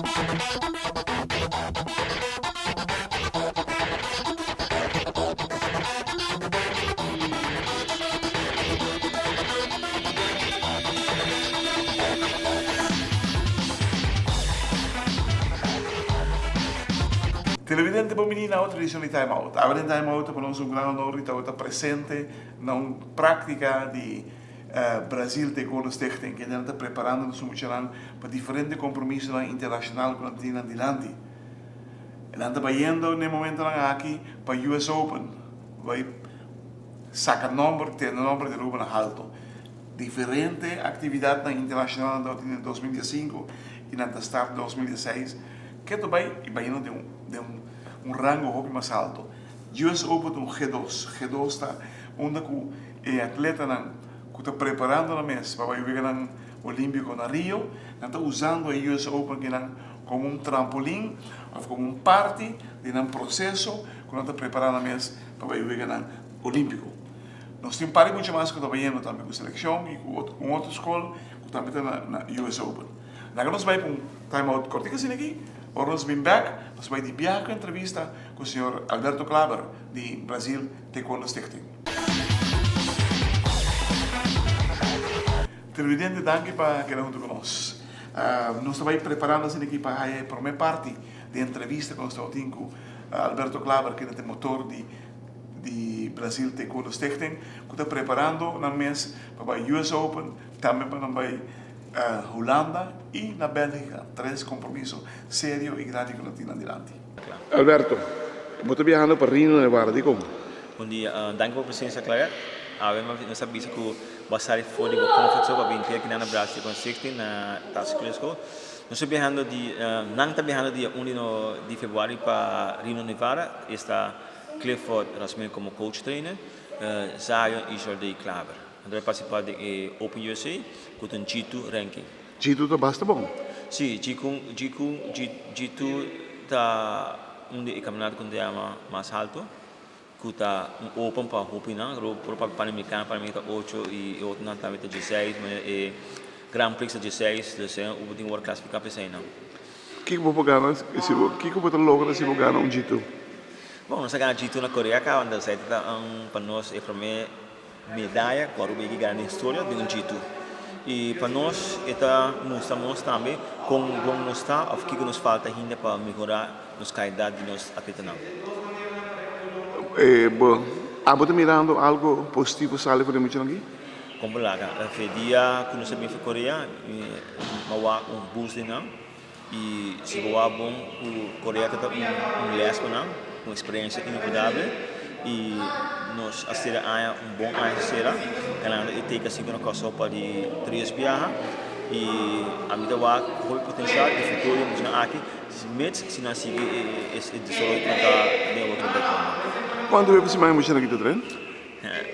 Televidente bon bini na otro edicion di Time Out. Awe den Time Out ta pa nos un gran honor di tabata presente na un practica di Brazil Taekwondo Stichting kende nan ta preparando nos muchanan pa diferente compromisonan internacional cu nan tin nan dilanti. Nan ta bayendo na e momentonan aki pa US Open bay saca nomber, tene nomber di Aruba na halto. Diferente actividadnan internacional nan tabatin den 2015 y nan ta start 2016 keto bay y bayendo den un den un rango hopi mas halto. US Open ta un G2, G2 ta unda cu e atletanan cu ta preparando nan mes pa bay weganan Olimpico na Rio, nan ta usando e US Open kinan como un trampolin of como un parti di nan proceso cu nan ta prepara nan mes pa bay weganan Olimpico. Nos tin par di mucha mas cu ta bayendo tambe cu seleccion y cu un otro scol cu tambe ta na US Open. Laga nos bay pa un time out cortico asina aki, ora nos bin bek nos bay di biaha cu entrevista cu señor Alberto Klaber di Brazil Taekwondo Stichting. Televidente danki pa keda hunto cu nos. Nos ta bay preparando asina aki pa haya e prome parti di entrevista cu nos tabatin cu Alberto Klaber kende ta e motor di di Brazil Taekwondo Stichting cu ta preparando nan mes pa bay US Open, tambe pa nan bay Hulanda y na Belgica. Tres compromiso serio y grandi cu nan tin nan dilanti. Alberto, bo ta biahando pa Reno, Nevada, dicon? Bon dia, danki pa bo presencia Claret. Awe nos a bisa cu bo a sali for di bo comfort zone pa bin te aki na Brazil Taekwondo Stichting na Tasso Crisco. Nos ta biahando di, nan ta biahando dia un di februari pa Reno, Nevada, esta Clifford Rasmijn komo coach trainer, Zion i Jordey Klaver. Nan ta bai partisipá den e Open USA ku ta un G2 ranking. G2 ta basta bon. Sí, G2, G2 ta un di e kampionato ku nan ta yama mas haltu, ku ta un open pa hopinan, por pa Panamericano, Panamericano ta ocho i e otronan tambe ta dieseis, manera e Grand Prix ta dieseis, dus bo tin wòrdu klasifiká pa eseinan. Kiko bo por gana si bo, kiko bo ta logra si bo gana un G2? Bon, nos a gana G2 na Korea kaba, entonces esei ta un pa nos e prome medaya ku Aruba yega gana den historia den un G2. I pa nos e ta mustra nos tambe kon bon nos ta òf kiko nos falta ainda pa mehorá nos kalidat di nos atletanan. Bo, abo ta mirando algo positivo sali for di muchanan aki? Kon bo laga? Fe dia ku nos a bin for Korea, mi a wak un bus di nan i si bo wak bon ku Korea ta un les pa nan, un eksperensia inolvidabel i nos a sera aña un bon aña a sera ganando e teka sinku na Kòrsou pa di tres biaha i ami ta wak hopi potensial i futuro di muchanan aki mits si nan sigui e desaroyo ku nan ta den otro taekwondo. Kuantu bes pa siman e muchanan aki ta train?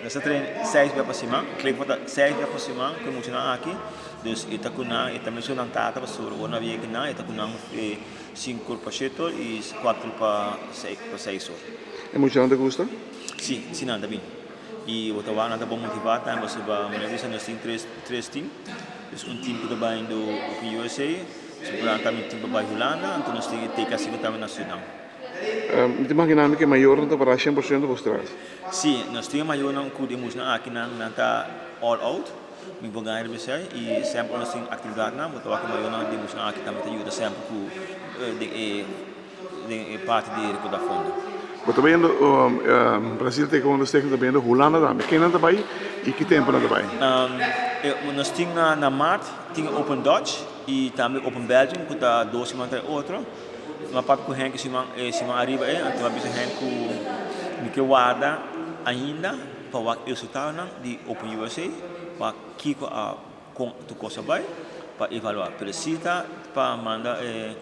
Nos ta train seis bia pa siman, Clifford ta seis bia pa siman ku e muchanan aki, dus e ta ku nan, e ta mesun nan tata pasobra ora nan bia aki nan e ta ku nan sinku or pa shete or i kuater pa pa seis or. E muchanan ta gusta? Si, si nan ta bin. I bo ta wak nan ta bon motivá tambe pasobra manera bisa nos tin tres tres team, dus un team ku ta bayendo Open USA, nan tambe un team pa bai Hulanda, anto nos tin e TK sinku tambe na Surinam. Mi ta imaginá mi ku e mayornan ta pará 100% bos tras. Sí, nos tin e mayornan ku di musnan aki nan nan ta all out, mi por gana riba esei i semper nos tin aktividatnan, bo ta wak e mayornan di musnan aki tambe ta yuda semper ku den e den e parti di rekordá fondo. Bo ta bayendo Brasil Taekwondo Stichting ta bayendo Hulanda tambe. Ken nan ta bai i ki tempu nan ta bai? Nos tin na mart tin Open Dutch i tambe Open Belgium ku ta dos siman tras otro. Mi a papia ku Henk e siman e siman ariba ei, anto mi a bisa Henk ku mi ke warda ainda pa wak e resultadonan di Open USA, wak kiko a kon tur kos a bai pa evaluá. Pero si ta pa manda e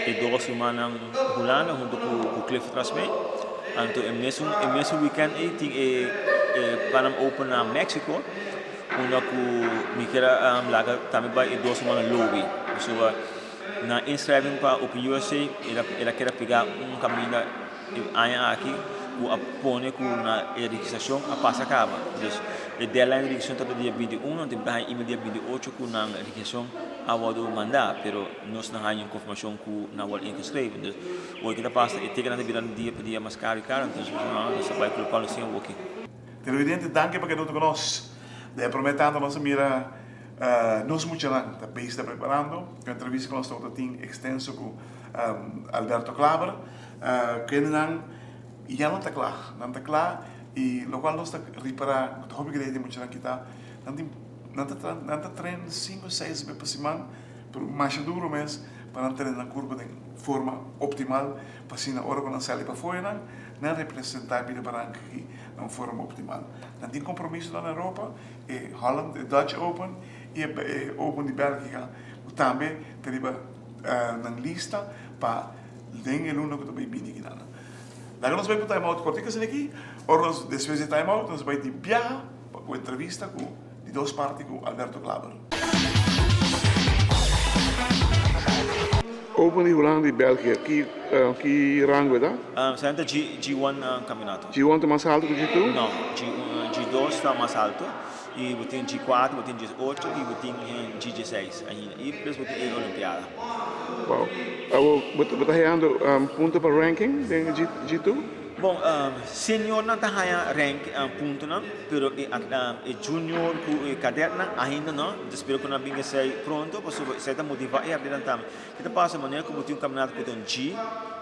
e dos rumannan Hulanda hunto ku ku Clifford Rasmijn, anto e mesun e mesun weekend ei tin e e Pan Am Open na Mexico unda ku mi kier a laga tambe bai e dos rumannan Lobi. Pasobra Na inschrijving pa Open USA el a keda pega un kaminda e aña aki. ku a pone ku na e registrashon a pasa kaba. Dus e deadline di registrashon tabata dia 21, anto mi ta haña email dia 28 ku nan registrashon a wòrdu mandá, pero nos no haña un konfirmashon ku nan a wòrdu ingeschreven. Dus ora ke ta pasa e tekennan ta bira dia pa dia mas karu i karu, anto nos bisa nos ta bai ku lokual nos tin awoki. Televidente, danki pa keda huntu ku nos. Den e promé tantu nos a mira nos muchanan ta bezig ta preparando. E entrevista ku nos tabata tin ekstenso ku Alberto Klaber. Kendenan ya no ta kla, nan ta kla i lokual nos ta ripará ku ta hopi grei di muchanan kita, nan tin nan ta nan ta tren sinku seis bes pa siman, pero masha duro mes pa nan trena nan kurpo den forma optimal pa asina ora ku nan sali pafó nan nan representá bida baranka aki na un forma optimal. Nan tin kompromisonan na Europa, e Holland, e Dutch Open i e Open di Bèlgika ku tambe ta riba nan lista pa den e luna ku ta bai bini kinan. Laga nos bai pa time out kòrtiku asina aki, ora nos despues di time out nos bai di biaha pa ku entrevista ku di dos parti ku Alberto Klaber. Open di Hulanda i Belgia ki ki rango e ta? Esei ta G G1 kampionato. G1 ta mas alto ku G2? No, G G2 ta mas alto i bo tin G4, bo tin G8 i bo tin G16 ainda i plus bo tin e olimpiada. Wow. Abo bo ta hayando punto pa ranking den G G2? Bon, seniornan ta haya rank puntonan, pero e e junior ku e kadetnan ainda no. Mi ta spera ku nan bin esei pronto pasobra esei ta motivá e atletan tambe. Ke ta pasa manera ku bo tin un kampionato ku ta un G,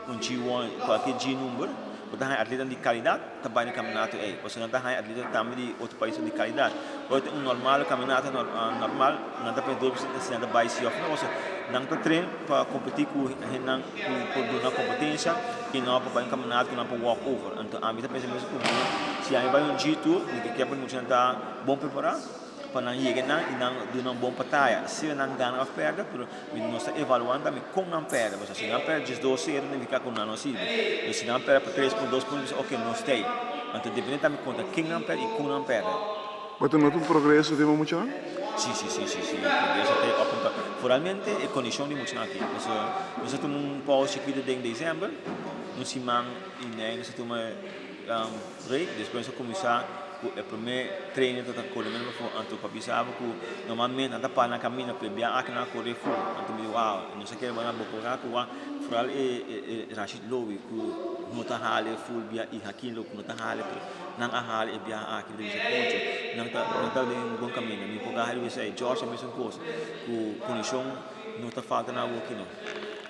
un G1, kualke G number, bo ta haya atletan di kalidat ta bai na e kampionato ei. Pasobra nan ta haya atletan tambe di otro paisnan di kalidat. Ora tin un normal kampionato normal, nan ta pensa dos bes si nan ta bai si òf no, pasobra nan ta train pa kompetí ku hendenan ku por duna kompetensia i no pa bai un kampionato ku nan por walk over. Anto ami ta pensa mes ku mi si ami bai un G2 mi ke ke pa muchanan ta bon prepará pa nan yega nan i nan duna un bon bataya. Sea nan gana òf pèrdè pero mi nos ta evaluando tambe kon nan pèrdè pasobra si nan pèrdè diesdos sero nifiká ku nan no sirbi pero si nan pèrdè pa tres punto dos punto mi bisa oke nos ta ei. Anto depende tambe kontra ken nan pèrdè i kon nan pèrdè. Bo ta nota un progreso den bo muchanan? Si, si, si, si, si, progreso ta op en top. Vooralmente e kondishon di muchanan aki. Pasobra nos a tuma un pauze chikito den december, un siman i mei nos a tuma break, despues nos a kuminsá ku e promé training ta ta kore mesmo afó. Anto pa bisa bo ku normalmente nan ta para na kaminda pero e bia aki nan a kore fu. Anto mi di wow, nos a kere bo nan bo por ku wak vooral e Rashid Lowy ku no ta hala e ful bia i Hakim Lowy ku no ta hala pero Nan a hala e biaha aki riba bisa koncho. Nan ta nan ta den un bon kaminda. Mi por gaha riba esei. George a mesun kos. Ku kondishon no ta falta na awoki no.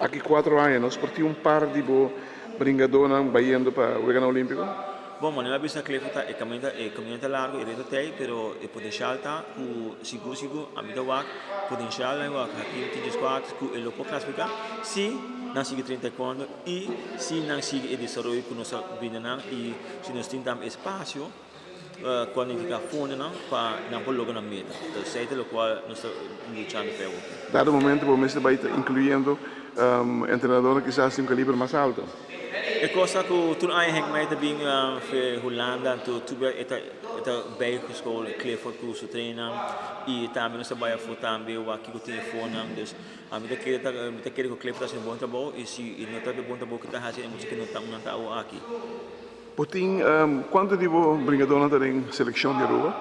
Aki kuatro aña nos por tin un par di bo bringadónan bayendo pa Weganan Olímpiko? Bon, manera a bisa Clifford ta e kaminda e kaminda ta largu, e reto ta ei, pero e potensial ta ku sigur sigur ami ta wak potensial nan wak Hakim tin 14 ku e lo por klasifiká si nan sigui train taekwondo i si nan sigui e desaroyo ku nos a brinda nan i Si nos tin tambe espasio kualifiká fondonan pa nan por logra nan meta. Entonces esei ta lokual nos ta luchando pa e awor. Dado momento bo mester bai ta inkluyendo entrenadornan kisas di un kaliber mas alto. E kos ta ku tur aña Henk Meijer ta bin fe Hulanda anto tur bia e ta e ta bei ku skol Clifford ku su trainnan i tambe nos ta bai afó tambe wak kiko tin e fonan dus ami ta kere ta mi ta kere ku Clifford ta hasi un bon trabou i si e no ta e bon trabou ku e ta hasi e mucha ke no ta un nan ta awo aki. Bo tin cuanto di bo bringadornan ta den seleccion di Aruba?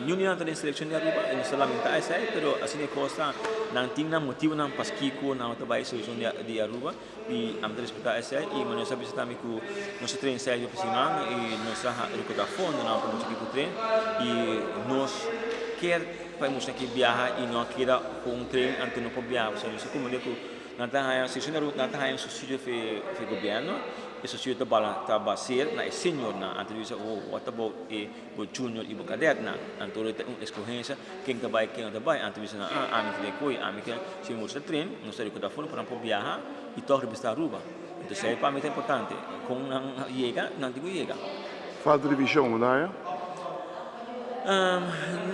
Niun di nan ta den seleccion di Aruba y nos ta lamenta esey, pero asina e cos ta, nan tin nan motibonan paskiko nan ta bay seleccion di Aruba y ami ta respeta esey y nos a bisa tambe cu nos ta train seis bes pa siman y nos ta recorda fondonan pa nos ekipo train y nos kier pa e muchanan aki biaha y no a keda cu un train anto no por biaha pasobra nos a comprende cu nan ta haya seleccion di Aruba nan ta haya un subsidio di gobierno. E socio ta bala ta baseer na e seniornan. Anto di bisa, oh, what about e bo junior i bo kadetnan? Anto lo ta un escogencia ken ta bai ken no ta bai. Anto bisa nan, ah, ami ta den koe, ami ke si mi ta train, nos ta recorda fondo pa nan por biaha i tog representa Aruba. Anto esei pa mi ta importante. Kon nan yega, nan tin ku yega. Falta di vision, bo ta haya?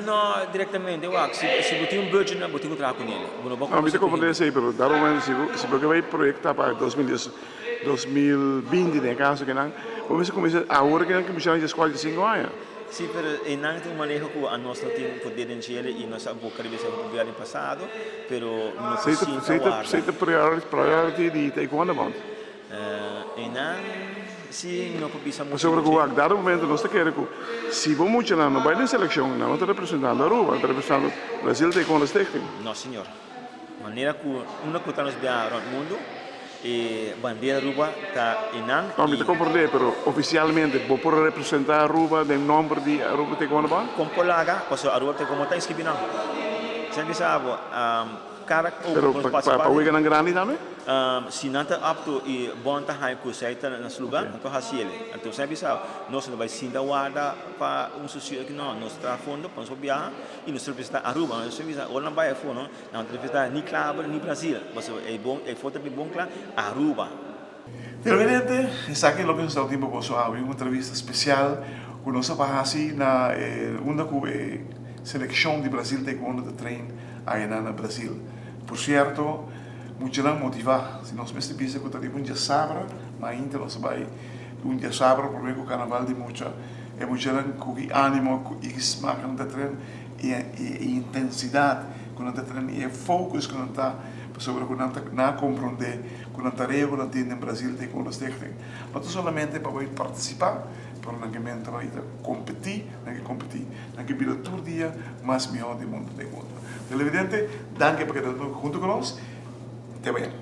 No directamente, wak, si si bo tin un budget bo tin ku traha kunel. Bo no por No, mi ta comprende esei, pero dado momento si bo si bo ke bai proyecta pa 2010 2020 den e kaso kinan, bo mester kuminsá awor kinan ku michel djes kuarenta i sinku aña. Sí, pero einan tin un maneho ku anos no tin poder den djele i nos a boka riba esei hopi bia den pasado, pero mi no por sinta warda. Sei ta priority di Taekwondo Bond? Einan. si no por bisa mucho. Pasobra ku wak dado momento nos ta kere ku si bo muchanan no bai den selekshon nan no ta representando Aruba, nan ta representando Brazil Taekwondo Stichting. No señor. Manera ku unda ku ta nos bia rònt mundu e bandera Aruba ta einan. No, mi ta komprendé, pero ofisialmente bo por representá Aruba den nòmber di Aruba Taekwondo Bond? Kon por laga, pasobra Aruba Taekwondo ta inskribí nan. Esei bisa bo, Kada open Pero ku nos pa partisipá pa den. weganan grandi tambe? Si nan ta apto i bon ta haña ku esei ta na su lugá, nan por hasi el. Anto esei a bisa, nos no bai sinta warda pa un sosio aki, no. Nos ta traha fondo pa nos por biaha i nos ta representá Aruba. Nos a bisa, ora nan bai afó, no, nan no ta representá ni Klaber ni Brasil, pasobra e bon e foto ta bin bon kla, Aruba. Televidente, esaki loke nos ta tin pa boso awe, un entrevista special cu nos a pa haci na e unda cu e seleccion di Brasil Taekwondo ta train ayana na Brasil. Por cierto, muchanan motiva, si nos mester bisa cu ta riba un diasabra, mainta nos a bay un diasabra prome cu carnaval di mucha, e muchanan cu ki animo, cu ki smaak nan ta train y e intensidad cu nan ta train y e focus cu nan ta pasobra cu nan ta nan a comprende Ku nan tarea ku nan tin den Brasil Taekwondo Stichting no ta solamente pa bai partisipá, pero nan ke men ta bai ta kompetí, nan ke kompetí, nan ke bira tur dia mas mihó den mundu taekwondo. Televidente, danki pa keda huntu ku nos. Te mañana.